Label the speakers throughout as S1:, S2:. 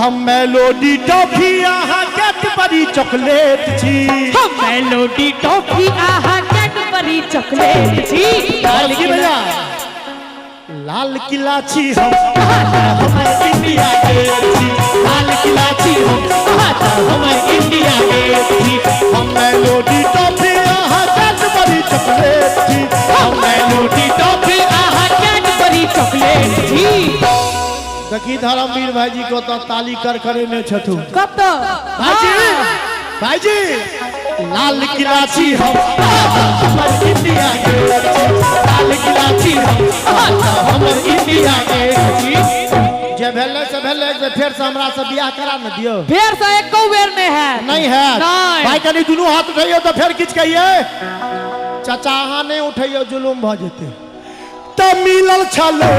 S1: हम melody toffee अहाँ Cadbury chocolate छी।
S2: हम मेलोडी टॉफी अहाँ कैडबरी चॉकलेट छी।
S1: लाल की भैया, लाल किला छी हम, हमर इंडिया गेट छी। लाल किला छी हम, हमर इंडिया गेट छी। हम मेलोडी टॉफी अहाँ कैडबरी चॉकलेट छी।
S2: हम मेलोडी टॉफी अहाँ कैडबरी चॉकलेट छी।
S1: देखी धर्मवीर भाईजी को तो ताली कर करेने छथु।
S2: कतऽ?
S1: भाईजी, भाईजी, लाल किला छी हम, हमर इंडिया गेट छी। लाल किला छी हम, हमर इंडिया गेट छी। जे भेलै से भेलै, जे फेर से हमरा से बियाह करा ने दियौ।
S2: फेर से एको बेर नहि हैत।
S1: नहीं है।
S2: नहि।
S1: भाई कनी दुनू हाथ उठैयौ तऽ फेर किछु कहियै। चाचा अहाँ नहि उठैयौ, जुलुम भऽ जेतै। तऽ मिलल छलै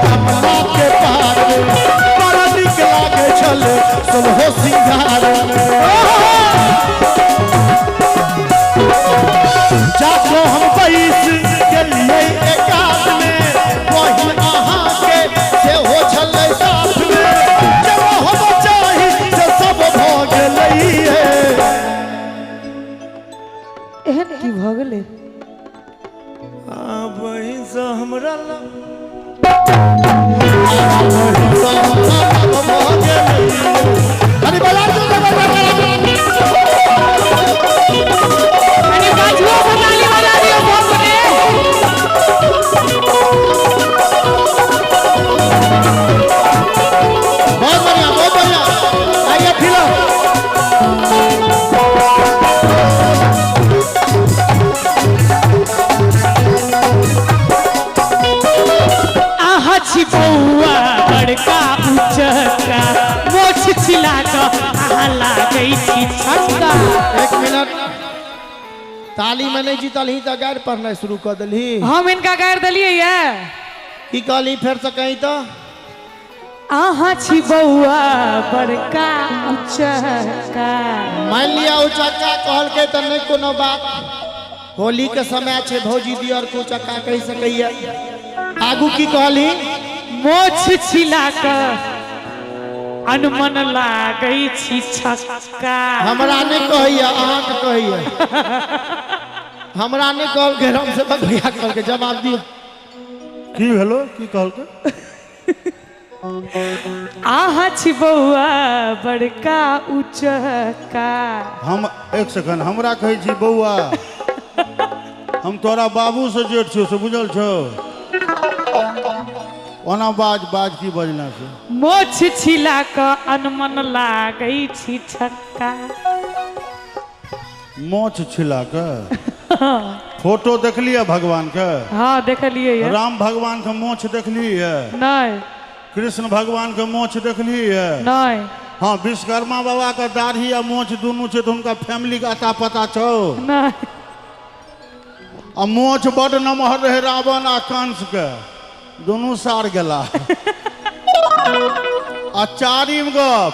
S1: अपना के पार में, बड़ा नीक लागै छलै सोलहो सिंगार में। जाको हम बैस गेलियै एकात में, वही अहाँके सेहो छलै साथ में। जब हम चाही से सब भऽ गेलै।
S2: एहन की भऽ गेलै?
S1: बहिनसँ हमरा अरे बजा दो, बजा दो, बजा दो।
S2: कनी बाजुओ से ताली बजा दियौ सब गोटे।
S1: बहुत बढ़िया, बहुत बढ़िया। आइए फिल्म।
S2: अहाँ छी बौआ बड़का उचक्का, मोछ छिला कऽ अहाँ लागै छी छक्का।
S1: एक मिनट, ताली में नहीं जीतल ही तऽ गारि पढ़नाइ शुरू कऽ देलही।
S2: हम हिनका गारि देलियै ये।
S1: की कहली फेर से कहीं तऽ?
S2: अहाँ छी बौआ बड़का उचक्का।
S1: मान लिया उचक्का कहलकै तऽ नहि कोनो बात, होली के समय छै, भौजी दियर के उचक्का कहि सकैया। आगू की कहली?
S2: मोछ छिला कऽ अनमन लागै छी छक्का।
S1: हमरा नहि कहैया, अहाँके कहैया। हमरा नहि कहलकै, राम सेवक भैया कहलकै। जवाब दियौ।
S3: की भेलो, की कहलकै?
S2: अहाँ छी बौआ बड़का उचक्का।
S3: हम एक सेकंड, हमरा कहै छी बौआ? हम तोरा बाबू से जेठ छियौ से बुझल छौ? ओना बाज, बाज, की बजना छै?
S2: मोछ छिला कऽ अनमन लागै छी छक्का।
S3: मोछ छिला कऽ? फोटो देखलियै भगवान के?
S2: हाँ, देखलियै ये।
S3: राम भगवान के मोछ देखलियै?
S2: नहि।
S3: कृष्ण भगवान के मोछ देखलियै?
S2: नहि।
S3: हाँ, विश्वकर्मा बाबा के दाढ़ी आ मोछ दुनू छै तऽ हुनका फैमिली के अता पता छौ?
S2: नहि।
S3: आ मोछ बड नमहर रहे रावण आ कंस के, दुनू सार गेला। आ चारिम गप